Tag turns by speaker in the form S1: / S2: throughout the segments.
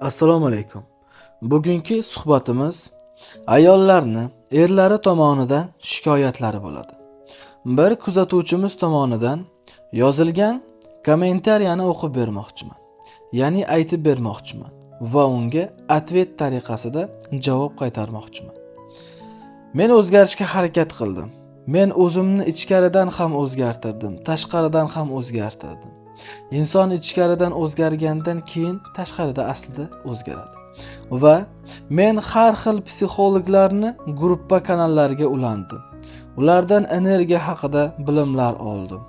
S1: Assalomu alaykum. Bugungi suhbatimiz ayollarni erlari tomonidan shikoyatlari bo'ladi. Bir kuzatuvchimiz tomonidan yozilgan kommentariyani o'qib bermoqchiman. Ya'ni aytib bermoqchiman va unga ответ tariqasida javob qaytarmoqchiman. Men o'zgarishga harakat qildim. Men o'zimni ichkaridan ham o'zgartirdim, tashqaridan ham o'zgartirdim. Inson ichkaridan o'zgargandan keyin tashqarida aslida o'zgaradi. Va men har xil psixologlarni gruppa kanallariga ulandim. Ulardan energiya haqida bilimlar oldim.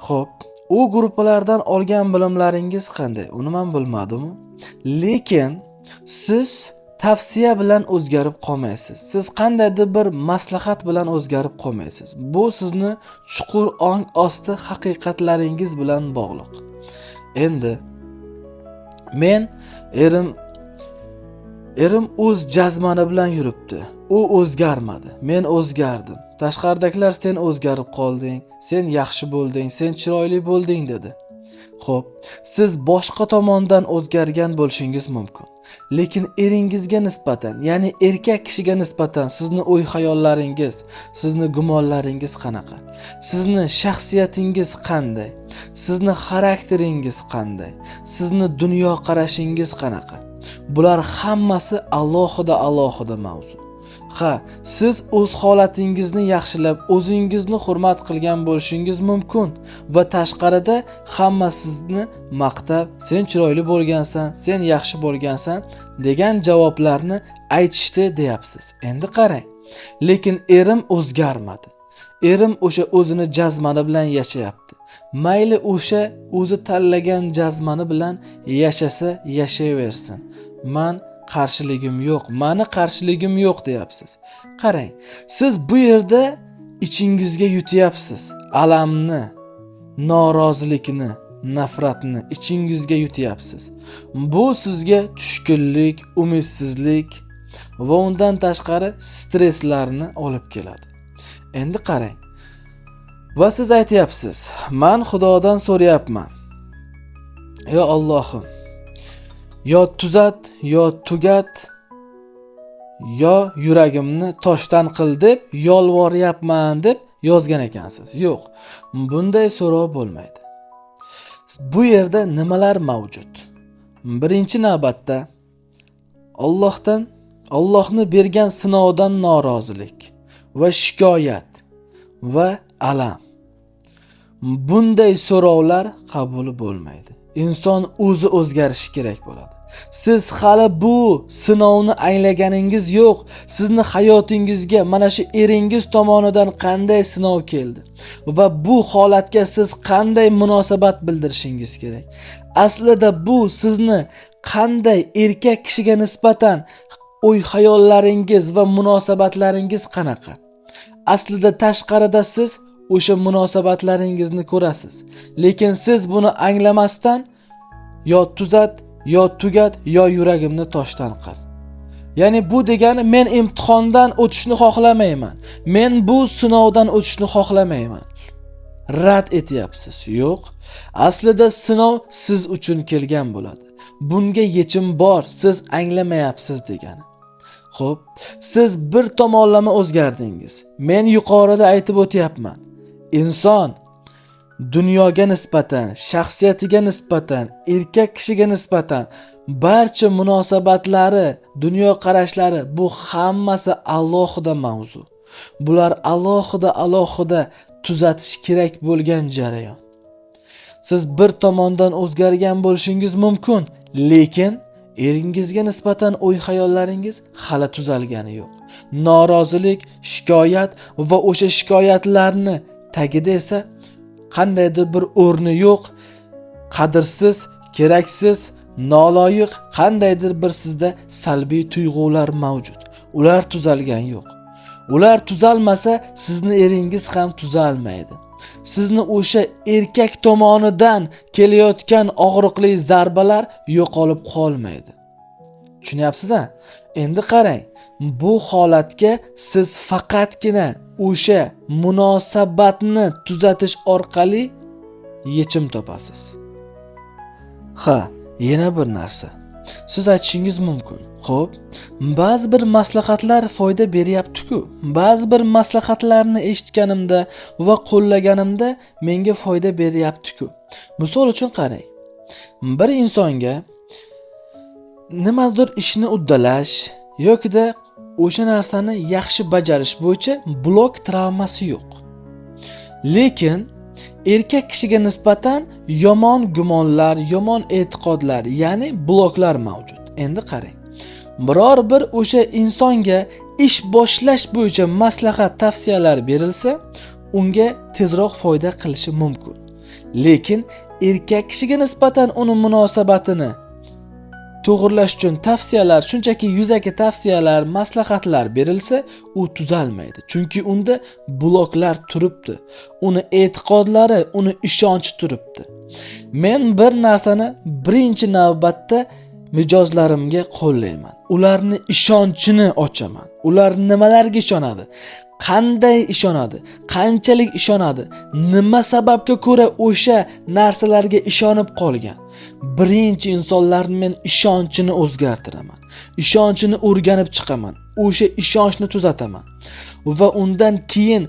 S1: Xo'p, u gruppalardan olgan bilimlaringiz qanday? Uni men bilmadim. Lekin siz tavsiya bilan o'zgarib qolmaysiz. Siz qandaydir bir maslahat bilan o'zgarib qolmaysiz. Bu sizni chuqur ong osti haqiqatlaringiz bilan bog'liq. Endi men erim o'z jazmani bilan yuribdi. U o'zgarmadi. Men o'zgardim. Tashqaridagilar sen o'zgarib qolding, sen yaxshi bo'lding, sen chiroyli bo'lding dedi. Xo'p, siz boshqa tomondan o'zgargan bo'lishingiz mumkin. Lekin eringizga nisbatan, ya'ni erkak kishiga nisbatan sizni o'y-xayollaringiz, sizni gumonlaringiz qanaqa? Sizni shaxsiyatingiz qanday? Sizni xarakteringiz qanday? Sizni dunyoqarashingiz qanaqa? Bular hammasi alohida alohida mavzu. Ha, siz o'z holatingizni yaxshilab, o'zingizni hurmat qilgan bo'lishingiz mumkin va tashqarida hamma sizni maqtab, sen chiroyli bo'lgansan, sen yaxshi bo'lgansan degan javoblarni aytishdi deyapsiz. Endi qarang. Lekin erim o'zgarmadi. Erim o'sha o'zini jazmani bilan yashayapti. Mayli o'sha o'zi tanlagan jazmani bilan yashasa yashayversin. Man qarshiligim yo'q, mani qarshiligim yo'q deyapsiz. Qarang, siz bu yerda ichingizga yutyapsiz alamni, norozilikni, nafratni ichingizga yutyapsiz. Bu sizga tushkunlik, umidsizlik va undan tashqari stresslarni olib keladi. Endi qarang. Va siz aytyapsiz, men Xudodan so'rayapman. Yo Allohim, yo tuzat, yo tugat, yo yuragimni toshdan qil deb yolvoryapman deb yozgan ekansiz. Yo'q, bunday so'rov bo'lmaydi. Bu yerda nimalar mavjud? Birinchi navbatda Allohdan, Allohni bergan sinovdan norozilik va shikoyat va alam. Bunday so'rovlar qabul bo'lmaydi. Inson o'zi o'zgarishi kerak bo'ladi. Siz hali bu sinovni anglaganingiz yo'q. Sizni hayotingizga mana shu eringiz tomonidan qanday sinov keldi va bu holatga siz qanday munosabat bildirishingiz kerak. Aslida bu sizni qanday erkak kishiga nisbatan o'y-xayollaringiz va munosabatlaringiz qanaqa? Aslida tashqarida siz o'sha munosabatlaringizni ko'rasiz. Lekin siz buni anglamasdan yo tuzat, yo tugat, yo yuragimni toshdan qil. Ya'ni bu degani men imtihondan o'tishni xohlamayman. Men bu sinovdan o'tishni xohlamayman. Rad etyapsiz. Yo'q. Aslida sinov siz uchun kelgan bo'ladi. Bunga yechim bor, siz anglamayapsiz degani. Xo'p, siz bir tomonlama o'zgardingiz. Men yuqorida aytib o'tyapman. Inson dunyoga nisbatan, shaxsiyatiga nisbatan, erkak kishiga nisbatan barcha munosabatlari, dunyoqarashlari bu hammasi alohida mavzu. Bular alohida alohida tuzatish kerak bo'lgan jarayon. Siz bir tomondan o'zgargan bo'lishingiz mumkin, lekin eringizga nisbatan o'y-xayollaringiz hali tuzalgani yo'q. Norozilik, shikoyat va o'sha shikoyatlarni tagida esa qandaydir bir o'rni yo'q, qadrsiz, keraksiz, noloyiq qandaydir bir sizda salbiy tuyg'ular mavjud. Ular tuzalgan yo'q. Ular tuzalmasa sizni eringiz ham tuzalmaydi. Sizni o'sha erkak tomonidan kelayotgan og'riqli zarbalar yo'qolib qolmaydi. Tushunyapsiz-a? Endi qarang, bu holatga siz faqatgina o'sha munosabatni tuzatish orqali yechim topasiz. Ha, Yana bir narsa. Siz aytishingiz mumkin. Xo'p, ba'zi bir maslahatlar foyda beryapti-ku. Ba'zi bir maslahatlarni eshitganimda va qo'llaganimda menga foyda beryapti-ku. Misol uchun qarang. Bir insonga nimadir ishni uddalash yokida o'sha narsani yaxshi bajarish bo'yicha blok travmasi yo'q. Lekin erkak kishiga nisbatan yomon gumonlar, yomon e'tiqodlar, ya'ni bloklar mavjud. Endi qarang. Biror bir o'sha insonga ish boshlash bo'yicha maslahat, tavsiyalar berilsa, unga tezroq foyda qilishi mumkin. Lekin erkak kishiga nisbatan uni munosabatini to'g'irlash uchun tavsiyalar, shunchaki yuzaki tavsiyalar, maslahatlar berilsa, u tuzalmaydi. Chunki unda bloklar turibdi. Uni e'tiqodlari, uni ishonchi turibdi. Men bir narsani birinchi navbatda mijozlarimga qo'llayman. Ularni ishonchini ochaman. Ular nimalarga ishonadi? Qanday ishonadi? Qanchalik ishonadi? Nima sababga ko'ra o'sha narsalarga ishonib qolgan? Birinchi insonlarni men ishonchini o'zgartiraman. Ishonchini o'rganib chiqaman. O'sha ishonchni tuzataman. Va undan keyin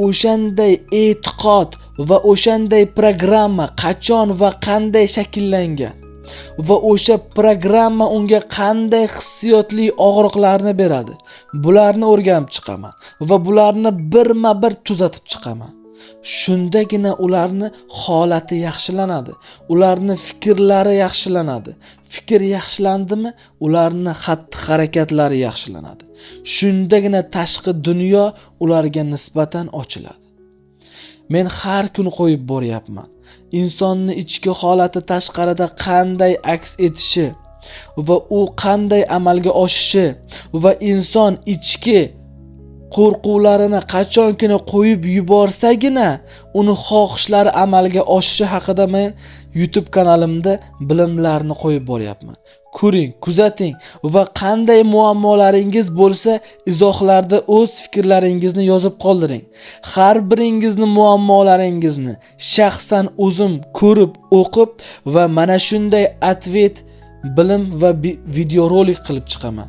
S1: o'shanday e'tiqod va o'shanday programma qachon va qanday shakllangan va o'sha programma unga qanday hissiyotli og'riqlarni beradi, bularni o'rganib chiqaman va bularni birma-bir tuzatib chiqaman. Shundagina ularni holati yaxshilanadi, ularni fikrlari yaxshilanadi. Fikr yaxshilandimi, ularni xatti-harakatlari yaxshilanadi. Shundagina tashqi dunyo ularga nisbatan ochiladi. Men har kun qo'yib boryapman. Insonni ichki holati tashqarida qanday aks etishi va u qanday amalga oshishi va inson ichki qo'rquvlarini qachongina qo'yib yuborsagina uni xohishlari amalga oshishi haqida men YouTube kanalimda bilimlarni qo'yib boryapman. Ko'ring, kuzating va qanday muammolaringiz bo'lsa izohlarda o'z fikrlaringizni yozib qoldiring. Har biringizni muammolaringizni shaxsan o'zim ko'rib, o'qib va mana shunday ответ, bilim va videorolik qilib chiqaman.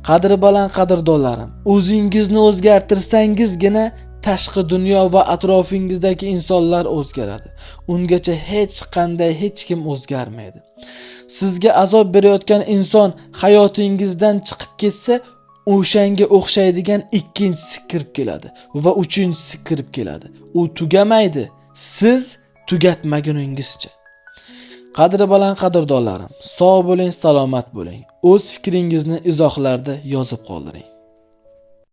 S1: Qadri baland qadrdonlarim, o'zingizni o'zgartirsangizgina tashqi dunyo va atrofingizdagi insonlar o'zgaradi. Ungacha hech qanday hech kim o'zgarmaydi. Sizga azob berayotgan inson hayotingizdan chiqib ketsa, o'shanga o'xshaydigan ikkinchisi kirib keladi va uchinchisi kirib keladi. U tugamaydi. Siz tugatmaguningizcha. Qadri baland qadrdonlarim, sog' bo'ling, salomat bo'ling. O'z fikringizni izohlarda yozib qoldiring.